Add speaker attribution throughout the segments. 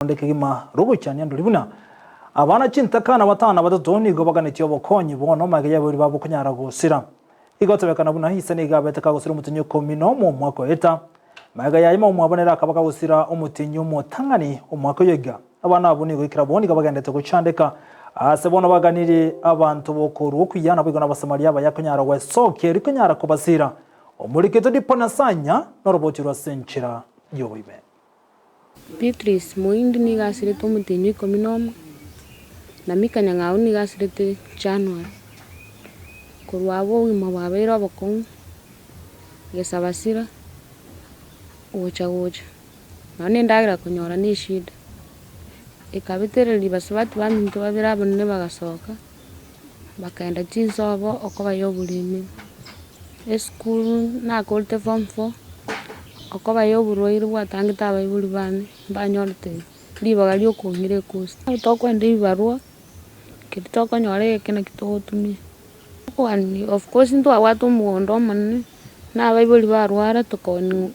Speaker 1: Onde kegima rogoichania ndori buna abana chintakana batano na batato nigo baganetie obokonyi bono magega y'abaibori babo konyara gosira. Igo otebekana buna ise nigo abete kagosira omotienyi okomi nomo omwaka oeta. Magega yaye momwabo nere akaba kagosira omotienyi omotang'ani omwaka oyo iga. Abana abwo nigo ekero abwo nigo bagendete gochandeka aase bono baganirie abanto bokorua okuya naboigo n'Abasamaria abaya konyara gwesokia erio konyara kobasira. Omorikito Dipo Nasanya noroboti rwa ase enchera y'oboime.
Speaker 2: Beatrice Moindi nigo asirete omotienyi o ikomi na omo, na Mika Nyang'au nigo asirete January. Korwa abwo obogima bwabeire obokong'u, gesaba sira, gocha gocha, nonya na endagera konyora na eshida. Ekabetereria basubati baminto babere abanene bagasoka, bakaenda chinsobo okoba ya oboremi. Esukuru nakorete form four, okoba ya oborwaire bwatangete abaibori bane, mbanyorete ribaga ria okong'ira ekosi. Nabo tokoenda ebibarua, keria tokonyora egeke naki togotumia. Okogania of course ntwabwate omogondo omonene, na abaibori barwara tokaoni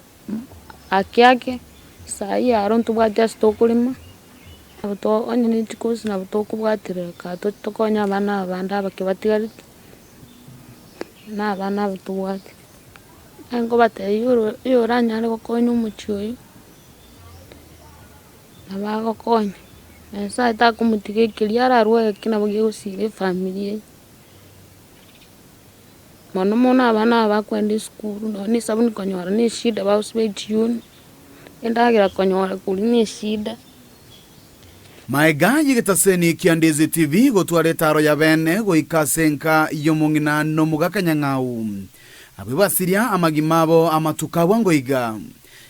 Speaker 2: ake ake, sai aro ntobwati ase tokorema, nabo to onye ne chikosi nabo tokobwaterera kaa tokonye abana aba bande abake batigarete. Na abana aba tobwate, naye nkobatebia oro oyoranyare gokonya omochie oyo, nabo agokonya, Nyasaye takomotiga ekeria ararwe eke nabo gegosira efamiri eye. Mono mono abana aba bakoenda esukuru nonye na esabuni konyora na eshida bagosiba echiuni, endagera konyora koria na eshida.
Speaker 3: Maega y'egetaseni kia Ndizi TV gotwara etaaro ya bene goika ase enka y'omong'ina nomogaka Nyang'au. Abwo basiria amagima abo amatuko a bwango iga.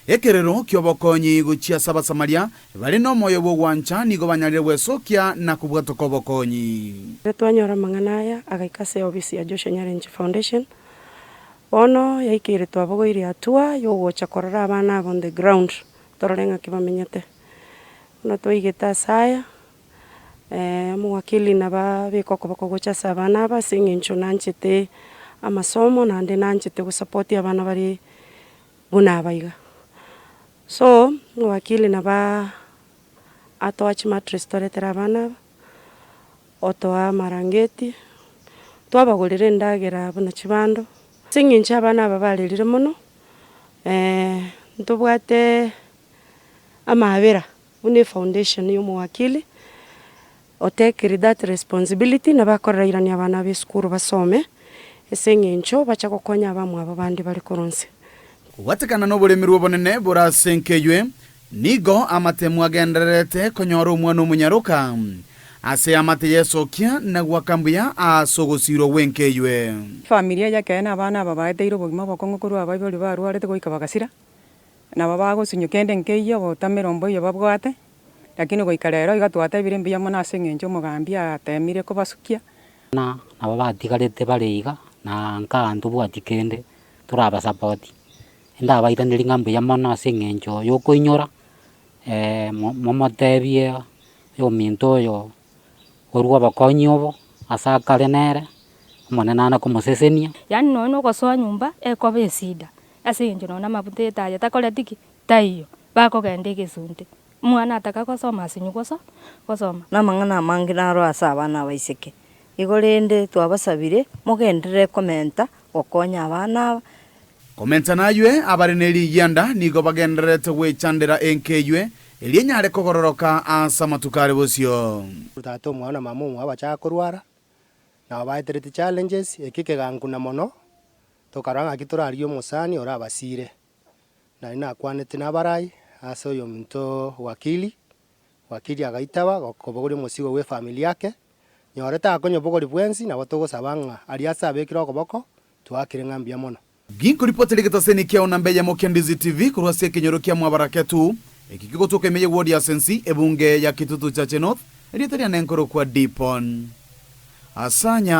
Speaker 3: Ekerero ki'obokonyi gochia ase Abasamaria bare nomoyo bw'ogwancha nigo banyarire gwesokia na kobwatoka obokonyi.
Speaker 4: Ekero twanyora amang'ana aya, agaika ase eofisi ya Joshua Nyarenchi Foundation, bono yaikeire twabogoirie hatua yogocha korora abana aba on the ground, torore ng'aki bamenyete. Buna twaigete ase aya, omowakili nababeke okoboko gocha ase abana aba ase eng'encho nanchete amasomo naende nanchete gosupport abana bare buna aba iga. So, omowakili nabaa atoa chimattress toretere abana aba, otoa amarangeti, twabagorera endagera buna chibando, ase eng'encho abana aba barerire mono, ntobwate. Amaabera buna efoundation ya omowakili otekire that responsibility nabo akorairania abana b'esukuru basome ase eng'encho bacha gokonya abamwabo bande bare korwa inse.
Speaker 3: Kobwatekana noboremerwa obonene bore ase enka eywe, nigo amatemu agendererete konyora omwana omonyaroka ase amate y'esokia na goaka mbuya ase ogosiirwa gw'enka eywe.
Speaker 5: Efamiri eye ekeene abana aba baeteire obogima obokong'u korwa abaibori barwarete goika bagasira. Nabo bagosinywa kende nkeiyo obotamero mboiyo babwate, lakini goika rero iga twatebire mbuya mono ase eng'encho omogambi atemire kobasukia.
Speaker 6: Na nabo batigarete bare iga, na nkaa ntobwati kende torabasapoti. Ndabairaneri ng'a mbuya mono ase eng'encho ya okoinyora, momotebie oyominto oyo orwe obokonyi obo ase akare nere, Omonene nare komosesenia.
Speaker 7: Yaani nonya na ogosoa nyomba ekoba esida, Ase engencho nonya namafuta etaya takoreti ki? Taiyo. Bakogenda egesunte. Omwana ataka gosoma asinywe goso gosoma.
Speaker 8: Namang'ana amange naro ase abana abaiseke. Igo rende twabasabire mogenderere komenta gokonya abana aba.
Speaker 3: Komenta naywe, abare ne rigianda nigo bagendererete gwechandera enka eywe, erio enyare kogororoka ase amatuko are bosio.
Speaker 9: Tata omwabo na mama omwabo bachaka korwara, nabo baeterete challenges, eki ekegankuna mono, Tokarora ng'aki torarigie omosani orabasiire. Naende nakwanete nabarai ase oyominto wakili, wakili agaitaba gokobogoria omosigo bw'efamiri yake, nyore takonyobogoria bwensi nabo togosaba ng'a aria ase abekire okoboko, twaakire ng'a mbuya mono.
Speaker 3: Ginkoripotera egetaseni kiao namba eyemo kia Ndizi TV korwa ase ekenyoro kia Mwabaraketu, eki kegotoka ime ye ward ya Sensi, ebunge ya Kitutu Chache North, erieta riane nkorokwa Dipon Asanya.